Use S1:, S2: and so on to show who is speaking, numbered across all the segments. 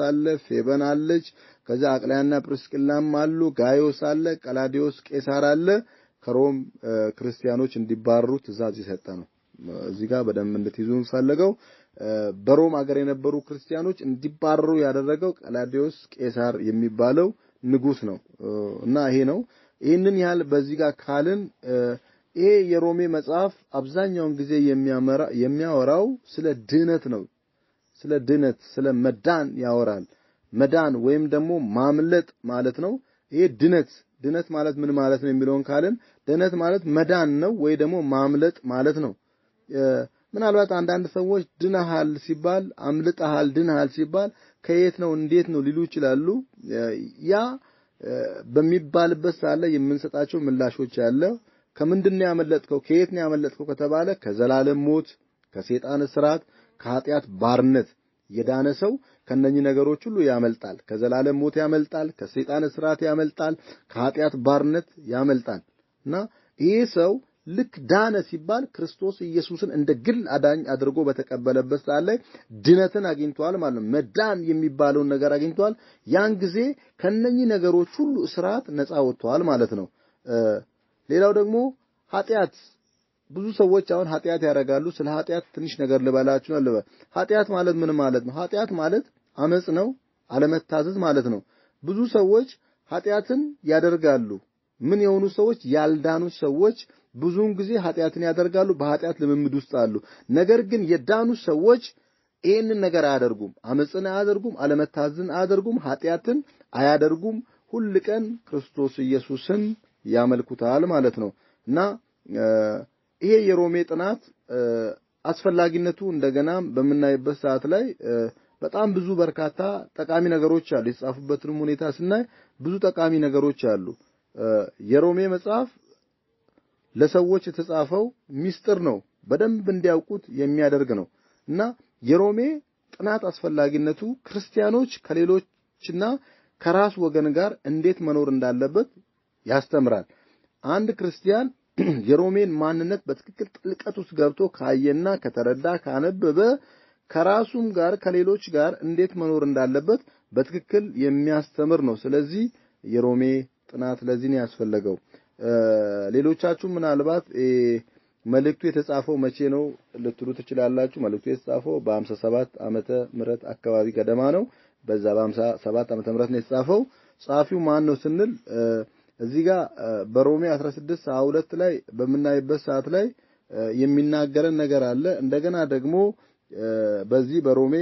S1: አለ፣ ፌበን አለች። ከዛ አቅልያና ጵርስቅላም አሉ፣ ጋዮስ አለ፣ ቀላዲዮስ ቄሳር አለ። ከሮም ክርስቲያኖች እንዲባረሩ ትእዛዝ የሰጠ ነው። እዚህ ጋር በደንብ እንድትይዙ እንፈልገው። በሮም አገር የነበሩ ክርስቲያኖች እንዲባረሩ ያደረገው ቀላዲዮስ ቄሳር የሚባለው ንጉስ ነው እና ይሄ ነው። ይህንን ያህል በዚህ ጋር ካልን ይሄ የሮሜ መጽሐፍ አብዛኛውን ጊዜ የሚያወራው ስለ ድነት ነው። ስለ ድነት፣ ስለ መዳን ያወራል። መዳን ወይም ደግሞ ማምለጥ ማለት ነው። ይሄ ድነት ድነት ማለት ምን ማለት ነው የሚለውን ካልን ድነት ማለት መዳን ነው ወይ ደግሞ ማምለጥ ማለት ነው። ምናልባት አንዳንድ ሰዎች ድነሃል ሲባል አምልጠሃል፣ ድነሃል ሲባል ከየት ነው እንዴት ነው ሊሉ ይችላሉ። ያ በሚባልበት ሰዓት ላይ የምንሰጣቸው ምላሾች አለ። ከምንድን ነው ያመለጥከው፣ ከየት ነው ያመለጥከው ከተባለ ከዘላለም ሞት፣ ከሰይጣን እስራት፣ ከኃጢአት ባርነት የዳነ ሰው ከነኚህ ነገሮች ሁሉ ያመልጣል። ከዘላለም ሞት ያመልጣል፣ ከሰይጣን እስራት ያመልጣል፣ ከኃጢአት ባርነት ያመልጣል። እና ይሄ ሰው ልክ ዳነ ሲባል ክርስቶስ ኢየሱስን እንደ ግል አዳኝ አድርጎ በተቀበለበት ሰዓት ላይ ድነትን አግኝቷል ማለት ነው። መዳን የሚባለውን ነገር አግኝቷል። ያን ጊዜ ከነኚህ ነገሮች ሁሉ እስራት ነፃ ወጥቷል ማለት ነው። ሌላው ደግሞ ኃጢአት፣ ብዙ ሰዎች አሁን ኃጢአት ያደርጋሉ። ስለ ኃጢአት ትንሽ ነገር ልበላችሁ ነው። ኃጢአት ማለት ምን ማለት ነው? ኃጢአት ማለት አመጽ ነው፣ አለመታዘዝ ማለት ነው። ብዙ ሰዎች ኃጢአትን ያደርጋሉ። ምን የሆኑ ሰዎች? ያልዳኑ ሰዎች ብዙውን ጊዜ ኃጢአትን ያደርጋሉ፣ በኃጢአት ልምምድ ውስጥ አሉ። ነገር ግን የዳኑ ሰዎች ይህንን ነገር አያደርጉም። አመጽን አያደርጉም፣ አለመታዘዝን አያደርጉም፣ ኃጢአትን አያደርጉም። ሁል ቀን ክርስቶስ ኢየሱስን ያመልኩታል ማለት ነው። እና ይሄ የሮሜ ጥናት አስፈላጊነቱ እንደገና በምናይበት ሰዓት ላይ በጣም ብዙ በርካታ ጠቃሚ ነገሮች አሉ። የተጻፉበትንም ሁኔታ ስናይ ብዙ ጠቃሚ ነገሮች አሉ። የሮሜ መጽሐፍ ለሰዎች የተጻፈው ሚስጥር ነው፣ በደንብ እንዲያውቁት የሚያደርግ ነው። እና የሮሜ ጥናት አስፈላጊነቱ ክርስቲያኖች ከሌሎችና ከራስ ወገን ጋር እንዴት መኖር እንዳለበት ያስተምራል። አንድ ክርስቲያን የሮሜን ማንነት በትክክል ጥልቀት ውስጥ ገብቶ ካየና ከተረዳ ካነበበ ከራሱም ጋር ከሌሎች ጋር እንዴት መኖር እንዳለበት በትክክል የሚያስተምር ነው። ስለዚህ የሮሜ ጥናት ለዚህ ነው ያስፈለገው። ሌሎቻችሁ ምናልባት መልእክቱ የተጻፈው መቼ ነው ልትሉ ትችላላችሁ። መልእክቱ የተጻፈው በ57 ዓመተ ምህረት አካባቢ ገደማ ነው። በዛ በ57 ዓመተ ምህረት ነው የተጻፈው። ጸሐፊው ማን ነው ስንል እዚህ ጋር በሮሜ 16:22 ላይ በምናይበት ሰዓት ላይ የሚናገረን ነገር አለ። እንደገና ደግሞ በዚህ በሮሜ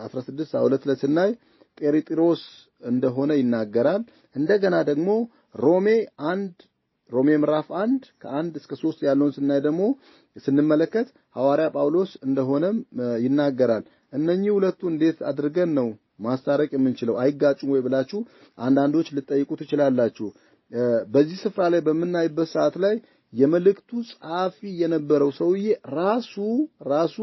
S1: 16:22 ላይ ስናይ ጤርጥሮስ እንደሆነ ይናገራል። እንደገና ደግሞ ሮሜ 1 ሮሜ ምዕራፍ 1 ከ1 እስከ 3 ያለውን ስናይ ደግሞ ስንመለከት ሐዋርያ ጳውሎስ እንደሆነም ይናገራል። እነኚህ ሁለቱ እንዴት አድርገን ነው ማስታረቅ የምንችለው? አይጋጩም ወይ ብላችሁ አንዳንዶች ልትጠይቁ ትችላላችሁ። በዚህ ስፍራ ላይ በምናይበት ሰዓት ላይ የመልእክቱ ጸሐፊ የነበረው ሰውዬ ራሱ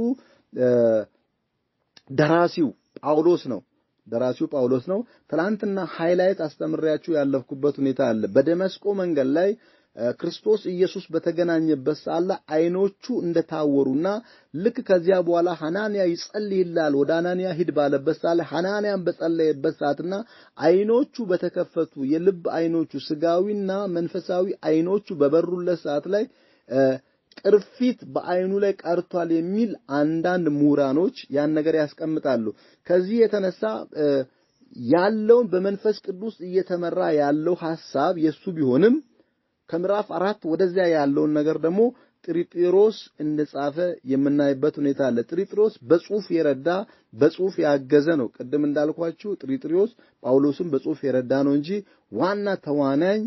S1: ደራሲው ጳውሎስ ነው። ደራሲው ጳውሎስ ነው። ትላንትና highlight አስተምሬያችሁ ያለፍኩበት ሁኔታ አለ። በደመስቆ መንገድ ላይ ክርስቶስ ኢየሱስ በተገናኘበት ሰዓት ላይ አይኖቹ እንደታወሩና ልክ ከዚያ በኋላ ሐናንያ ይጸልይልሃል ወደ ሐናንያ ሂድ ባለበት ሰዓት ላይ ሐናንያን በጸለየበት ሰዓትና አይኖቹ በተከፈቱ የልብ አይኖቹ ስጋዊና መንፈሳዊ አይኖቹ በበሩለት ሰዓት ላይ ቅርፊት በአይኑ ላይ ቀርቷል የሚል አንዳንድ ምሁራኖች ያን ነገር ያስቀምጣሉ። ከዚህ የተነሳ ያለውን በመንፈስ ቅዱስ እየተመራ ያለው ሐሳብ የሱ ቢሆንም ከምዕራፍ 4 ወደዚያ ያለውን ነገር ደግሞ ጥሪጥሮስ እንደጻፈ የምናይበት ሁኔታ አለ። ጥሪጥሮስ በጽሁፍ የረዳ በጽሁፍ ያገዘ ነው። ቅድም እንዳልኳችሁ ጥሪጥሮስ ጳውሎስን በጽሁፍ የረዳ ነው እንጂ ዋና ተዋናኝ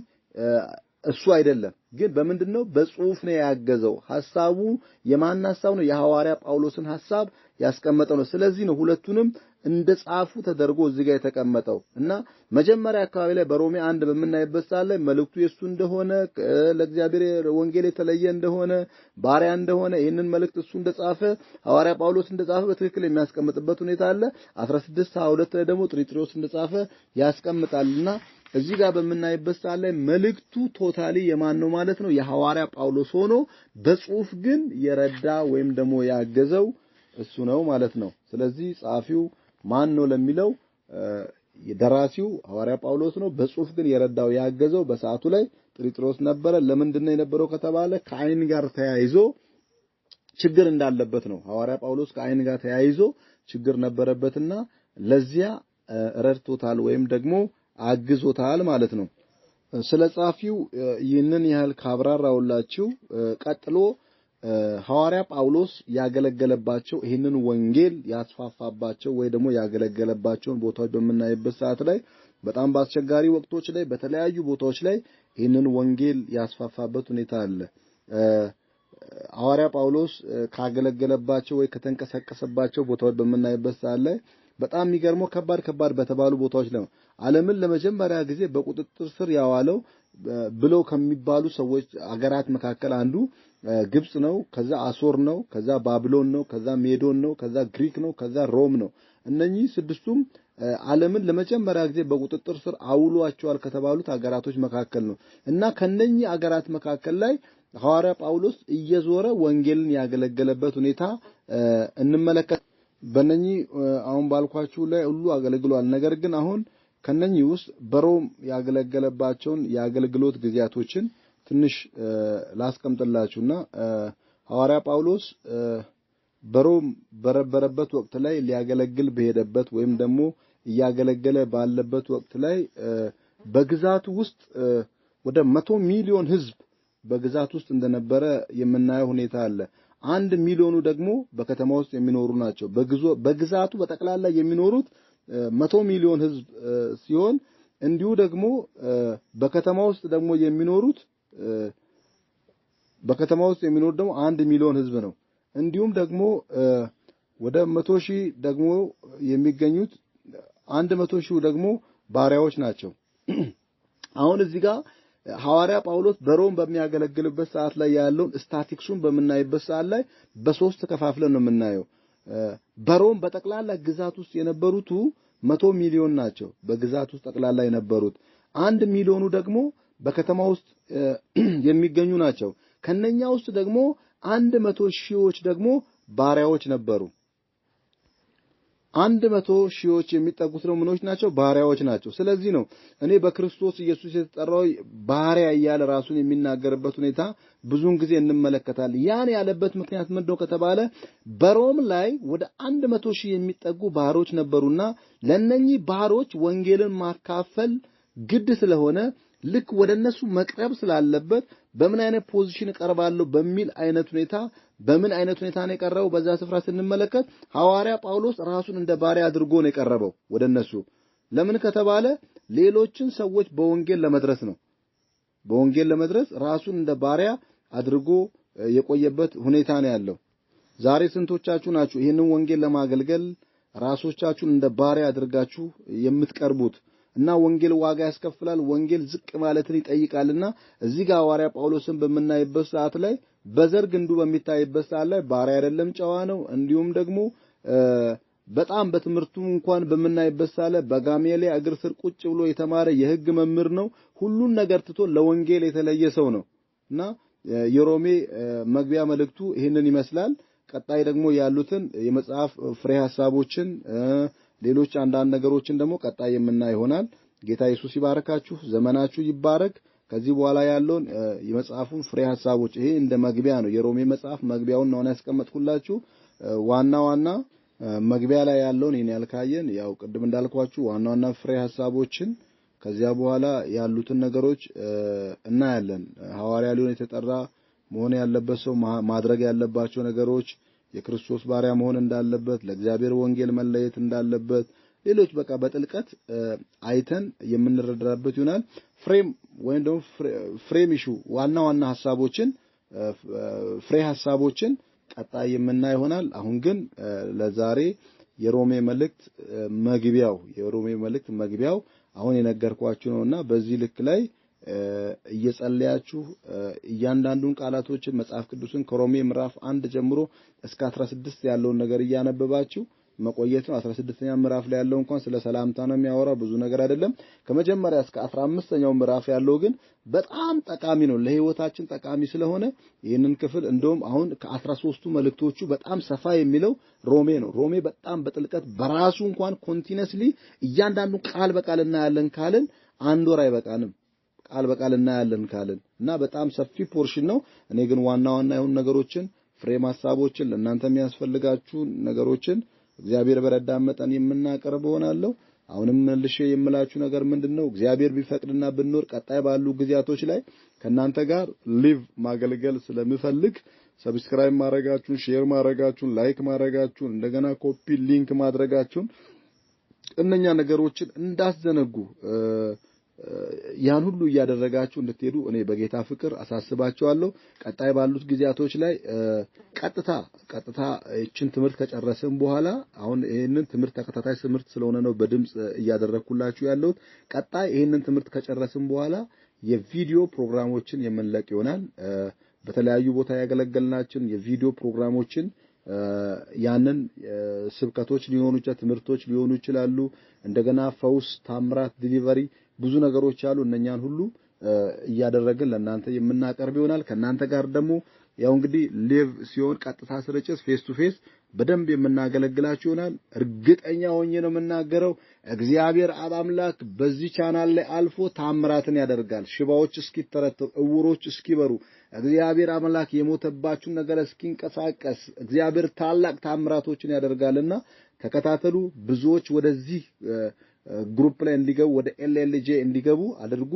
S1: እሱ አይደለም። ግን በምንድነው? በጽሁፍ ነው ያገዘው። ሐሳቡ የማን ሐሳብ ነው? የሐዋርያ ጳውሎስን ሐሳብ ያስቀመጠው ነው። ስለዚህ ነው ሁለቱንም እንደጻፉ ተደርጎ እዚህ ጋር የተቀመጠው። እና መጀመሪያ አካባቢ ላይ በሮሜ 1 በምናይበት ሰዓት ላይ መልእክቱ የሱ እንደሆነ ለእግዚአብሔር ወንጌል የተለየ እንደሆነ ባሪያ እንደሆነ ይህንን መልእክት እሱ እንደጻፈ ሐዋርያ ጳውሎስ እንደጻፈ በትክክል የሚያስቀምጥበት ሁኔታ አለ። 16:22 ላይ ደግሞ ጥሪጥሮስ እንደጻፈ ያስቀምጣልና እዚህ ጋር በምናይበት ሰዓት ላይ መልእክቱ ቶታሊ የማን ነው ማለት ነው? የሐዋርያ ጳውሎስ ሆኖ በጽሁፍ ግን የረዳ ወይም ደግሞ ያገዘው እሱ ነው ማለት ነው። ስለዚህ ጸሐፊው ማን ነው ለሚለው ደራሲው ሐዋርያ ጳውሎስ ነው። በጽሁፍ ግን የረዳው ያገዘው በሰዓቱ ላይ ጥሪጥሮስ ነበረ። ለምንድን ነው የነበረው ከተባለ ከአይን ጋር ተያይዞ ችግር እንዳለበት ነው። ሐዋርያ ጳውሎስ ከአይን ጋር ተያይዞ ችግር ነበረበትና ለዚያ ረድቶታል ወይም ደግሞ አግዞታል ማለት ነው። ስለ ጻፊው ይህንን ያህል ካብራራውላችሁ ቀጥሎ ሐዋርያ ጳውሎስ ያገለገለባቸው ይህንን ወንጌል ያስፋፋባቸው ወይ ደግሞ ያገለገለባቸውን ቦታዎች በምናይበት ሰዓት ላይ በጣም በአስቸጋሪ ወቅቶች ላይ በተለያዩ ቦታዎች ላይ ይህንን ወንጌል ያስፋፋበት ሁኔታ አለ። ሐዋርያ ጳውሎስ ካገለገለባቸው ወይ ከተንቀሳቀሰባቸው ቦታዎች በምናይበት ሰዓት ላይ በጣም የሚገርመው ከባድ ከባድ በተባሉ ቦታዎች ላይ ዓለምን ለመጀመሪያ ጊዜ በቁጥጥር ስር ያዋለው ብለው ከሚባሉ ሰዎች አገራት መካከል አንዱ ግብጽ ነው። ከዛ አሶር ነው፣ ከዛ ባቢሎን ነው፣ ከዛ ሜዶን ነው፣ ከዛ ግሪክ ነው፣ ከዛ ሮም ነው። እነኚህ ስድስቱም ዓለምን ለመጀመሪያ ጊዜ በቁጥጥር ስር አውሏቸዋል ከተባሉት አገራቶች መካከል ነው እና ከነኚህ አገራት መካከል ላይ ሐዋርያ ጳውሎስ እየዞረ ወንጌልን ያገለገለበት ሁኔታ እንመለከት። በእነኚህ አሁን ባልኳችሁ ላይ ሁሉ አገልግሏል። ነገር ግን አሁን ከነኚህ ውስጥ በሮም ያገለገለባቸውን የአገልግሎት ጊዜያቶችን ትንሽ ላስቀምጥላችሁና ሐዋርያ ጳውሎስ በሮም በረበረበት ወቅት ላይ ሊያገለግል በሄደበት ወይም ደግሞ እያገለገለ ባለበት ወቅት ላይ በግዛቱ ውስጥ ወደ 100 ሚሊዮን ሕዝብ በግዛት ውስጥ እንደነበረ የምናየው ሁኔታ አለ። 1 ሚሊዮኑ ደግሞ በከተማ ውስጥ የሚኖሩ ናቸው። በግዛቱ በጠቅላላ የሚኖሩት 100 ሚሊዮን ሕዝብ ሲሆን እንዲሁ ደግሞ በከተማ ውስጥ ደግሞ የሚኖሩት በከተማ ውስጥ የሚኖሩ ደግሞ 1 ሚሊዮን ሕዝብ ነው። እንዲሁም ደግሞ ወደ 100 ሺህ ደግሞ የሚገኙት 100 ሺህ ደግሞ ባሪያዎች ናቸው። አሁን እዚህ ጋር ሐዋርያ ጳውሎስ በሮም በሚያገለግልበት ሰዓት ላይ ያለውን ስታቲክሱን በምናይበት ሰዓት ላይ በሶስት ከፋፍለን ነው የምናየው። በሮም በጠቅላላ ግዛት ውስጥ የነበሩት 100 ሚሊዮን ናቸው። በግዛት ውስጥ ጠቅላላ የነበሩት 1 ሚሊዮኑ ደግሞ በከተማ ውስጥ የሚገኙ ናቸው። ከነኛ ውስጥ ደግሞ 100 ሺዎች ደግሞ ባሪያዎች ነበሩ። 100 ሺዎች የሚጠጉት ነው ምኖች ናቸው? ባሪያዎች ናቸው። ስለዚህ ነው እኔ በክርስቶስ ኢየሱስ የተጠራው ባሪያ እያለ ራሱን የሚናገርበት ሁኔታ ብዙውን ጊዜ እንመለከታለን። ያን ያለበት ምክንያት ምንድነው ከተባለ በሮም ላይ ወደ 100 ሺህ የሚጠጉ ባሮች ነበሩና ለነኚህ ባሮች ወንጌልን ማካፈል ግድ ስለሆነ ልክ ወደነሱ መቅረብ ስላለበት በምን አይነት position እቀርባለሁ በሚል አይነት ሁኔታ በምን አይነት ሁኔታ ነው የቀረበው? በዛ ስፍራ ስንመለከት ሐዋርያ ጳውሎስ ራሱን እንደ ባሪያ አድርጎ ነው የቀረበው ወደነሱ። ለምን ከተባለ ሌሎችን ሰዎች በወንጌል ለመድረስ ነው። በወንጌል ለመድረስ ራሱን እንደ ባሪያ አድርጎ የቆየበት ሁኔታ ነው ያለው። ዛሬ ስንቶቻችሁ ናችሁ ይህንን ወንጌል ለማገልገል ራሶቻችሁን እንደ ባሪያ አድርጋችሁ የምትቀርቡት? እና ወንጌል ዋጋ ያስከፍላል። ወንጌል ዝቅ ማለትን ይጠይቃልና እዚህ ጋር ሐዋርያ ጳውሎስን በምናይበት ሰዓት ላይ በዘር ግንዱ በሚታይበት ሰዓት ላይ ባሪያ አይደለም፣ ጨዋ ነው። እንዲሁም ደግሞ በጣም በትምህርቱ እንኳን በምናይበት ሰዓት ላይ በጋሜሌ እግር ስር ቁጭ ብሎ የተማረ የሕግ መምህር ነው። ሁሉን ነገር ትቶ ለወንጌል የተለየ ሰው ነው እና የሮሜ መግቢያ መልእክቱ ይህንን ይመስላል። ቀጣይ ደግሞ ያሉትን የመጽሐፍ ፍሬ ሐሳቦችን ሌሎች አንዳንድ ነገሮችን ደግሞ ቀጣይ የምናይ ይሆናል። ጌታ ኢየሱስ ይባርካችሁ፣ ዘመናችሁ ይባረክ። ከዚህ በኋላ ያለውን የመጽሐፉን ፍሬ ሐሳቦች ይሄ እንደ መግቢያ ነው። የሮሜ መጽሐፍ መግቢያውን ነው ያስቀመጥኩላችሁ። ዋና ዋና መግቢያ ላይ ያለውን ይሄን ያልካየን ያው ቅድም እንዳልኳችሁ ዋና ዋና ፍሬ ሐሳቦችን ከዚያ በኋላ ያሉትን ነገሮች እናያለን። ሐዋርያ ሊሆን የተጠራ መሆን ያለበት ሰው ማድረግ ያለባቸው ነገሮች፣ የክርስቶስ ባሪያ መሆን እንዳለበት፣ ለእግዚአብሔር ወንጌል መለየት እንዳለበት፣ ሌሎች በቃ በጥልቀት አይተን የምንረዳበት ይሆናል። frame ወይም ደግሞ frame issue ዋና ዋና ሐሳቦችን ፍሬ ሐሳቦችን ቀጣይ የምናይ ይሆናል። አሁን ግን ለዛሬ የሮሜ መልእክት መግቢያው የሮሜ መልእክት መግቢያው አሁን የነገርኳችሁ ነውና በዚህ ልክ ላይ እየጸለያችሁ እያንዳንዱን ቃላቶችን መጽሐፍ ቅዱስን ከሮሜ ምዕራፍ 1 ጀምሮ እስከ 16 ያለውን ነገር እያነበባችሁ መቆየት ነው። 16ኛ ምዕራፍ ላይ ያለው እንኳን ስለ ሰላምታ ነው የሚያወራው፣ ብዙ ነገር አይደለም። ከመጀመሪያ እስከ 15ኛው ምዕራፍ ያለው ግን በጣም ጠቃሚ ነው፣ ለህይወታችን ጠቃሚ ስለሆነ ይህንን ክፍል እንደውም አሁን ከ13ቱ መልእክቶቹ በጣም ሰፋ የሚለው ሮሜ ነው። ሮሜ በጣም በጥልቀት በራሱ እንኳን continuously እያንዳንዱ ቃል በቃል እናያለን ካልን አንድ ወር አይበቃንም። ቃል በቃል እናያለን ካልን እና በጣም ሰፊ portion ነው። እኔ ግን ዋና ዋና የሆኑ ነገሮችን፣ ፍሬ ሀሳቦችን፣ ለእናንተ የሚያስፈልጋችሁ ነገሮችን እግዚአብሔር በረዳን መጠን የምናቀርብ እሆናለሁ። አሁንም መልሼ የምላችሁ ነገር ምንድነው? እግዚአብሔር ቢፈቅድና ብንኖር ቀጣይ ባሉ ጊዜያቶች ላይ ከናንተ ጋር live ማገልገል ስለምፈልግ subscribe ማድረጋችሁን፣ share ማድረጋችሁን፣ like ማድረጋችሁን፣ እንደገና copy link ማድረጋችሁን እነኛ ነገሮችን እንዳትዘነጉ፣ ያን ሁሉ እያደረጋችሁ እንድትሄዱ እኔ በጌታ ፍቅር አሳስባችኋለሁ። ቀጣይ ባሉት ጊዜያቶች ላይ ቀጥታ እችን ትምህርት ከጨረስን በኋላ፣ አሁን ይሄንን ትምህርት ተከታታይ ትምህርት ስለሆነ ነው በድምጽ እያደረኩላችሁ ያለሁት። ቀጣይ ይሄንን ትምህርት ከጨረስን በኋላ የቪዲዮ ፕሮግራሞችን የምንለቅ ይሆናል። በተለያዩ ቦታ ያገለገልናችን የቪዲዮ ፕሮግራሞችን፣ ያንን ስብከቶች ሊሆኑ ይችላል፣ ትምህርቶች ሊሆኑ ይችላሉ። እንደገና ፈውስ፣ ታምራት፣ delivery ብዙ ነገሮች አሉ። እነኛን ሁሉ እያደረግን ለእናንተ የምናቀርብ ይሆናል። ከእናንተ ጋር ደግሞ ያው እንግዲህ live ሲሆን ቀጥታ ስርጭት face to face በደንብ የምናገለግላችሁ ይሆናል። እርግጠኛ ሆኜ ነው የምናገረው። እግዚአብሔር አብ አምላክ በዚህ ቻናል ላይ አልፎ ታምራትን ያደርጋል። ሽባዎች እስኪተረተሩ፣ እውሮች እስኪበሩ፣ እግዚአብሔር አምላክ የሞተባችሁን ነገር እስኪንቀሳቀስ እግዚአብሔር ታላቅ ታምራቶችን ያደርጋልና ተከታተሉ። ብዙዎች ወደዚህ group ላይ እንዲገቡ፣ ወደ ኤልኤልጄ እንዲገቡ አድርጉ።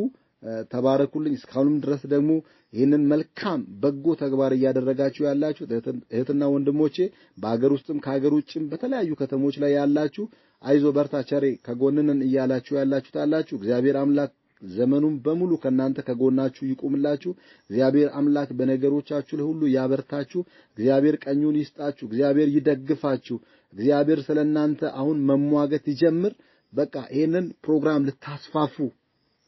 S1: ተባረኩልኝ። እስካሁንም ድረስ ደግሞ ይህንን መልካም በጎ ተግባር እያደረጋችሁ ያላችሁ እህትና ወንድሞቼ፣ በሀገር ውስጥም ከሀገር ውጭም በተለያዩ ከተሞች ላይ ያላችሁ፣ አይዞ በርታ ቸሬ ከጎንህ ነን እያላችሁ ያላችሁ ታላችሁ፣ እግዚአብሔር አምላክ ዘመኑን በሙሉ ከናንተ ከጎናችሁ ይቁምላችሁ። እግዚአብሔር አምላክ በነገሮቻችሁ ላይ ሁሉ ያበርታችሁ። እግዚአብሔር ቀኙን ይስጣችሁ። እግዚአብሔር ይደግፋችሁ። እግዚአብሔር ስለናንተ አሁን መሟገት ይጀምር። በቃ ይህንን ፕሮግራም ልታስፋፉ፣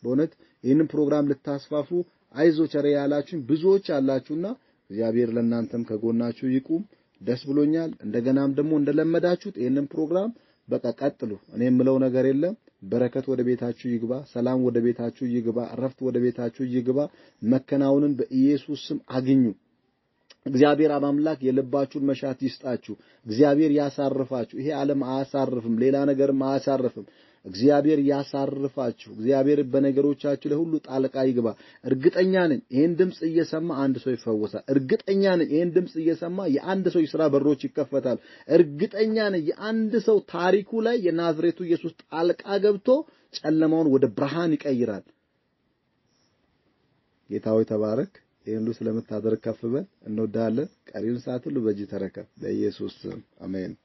S1: በእውነት ይህንን ፕሮግራም ልታስፋፉ አይዞ ቸሬ ያላችሁ ብዙዎች አላችሁና እግዚአብሔር ለእናንተም ከጎናችሁ ይቁም። ደስ ብሎኛል። እንደገናም ደግሞ እንደለመዳችሁት ይህንን ፕሮግራም በቃ ቀጥሉ። እኔ የምለው ነገር የለም። በረከት ወደ ቤታችሁ ይግባ፣ ሰላም ወደ ቤታችሁ ይግባ፣ እረፍት ወደ ቤታችሁ ይግባ። መከናወንን በኢየሱስ ስም አግኙ። እግዚአብሔር አብ አምላክ የልባችሁን መሻት ይስጣችሁ። እግዚአብሔር ያሳርፋችሁ። ይሄ ዓለም አያሳርፍም፣ ሌላ ነገርም አያሳርፍም። እግዚአብሔር ያሳርፋችሁ። እግዚአብሔር በነገሮቻችሁ ላይ ሁሉ ጣልቃ ይግባ። እርግጠኛ ነኝ ይሄን ድምጽ እየሰማ አንድ ሰው ይፈወሳል። እርግጠኛ ነኝ ይሄን ድምጽ እየሰማ የአንድ ሰው የሥራ በሮች ይከፈታል። እርግጠኛ ነኝ የአንድ ሰው ታሪኩ ላይ የናዝሬቱ ኢየሱስ ጣልቃ ገብቶ ጨለማውን ወደ ብርሃን ይቀይራል። ጌታ ሆይ ተባረክ። ይህን ሁሉ ስለምታደርግ ከፍ በል። እንወድሃለን። ቀሪውን ሰዓት ሁሉ በእጅህ ተረከብ። በኢየሱስ ስም አሜን።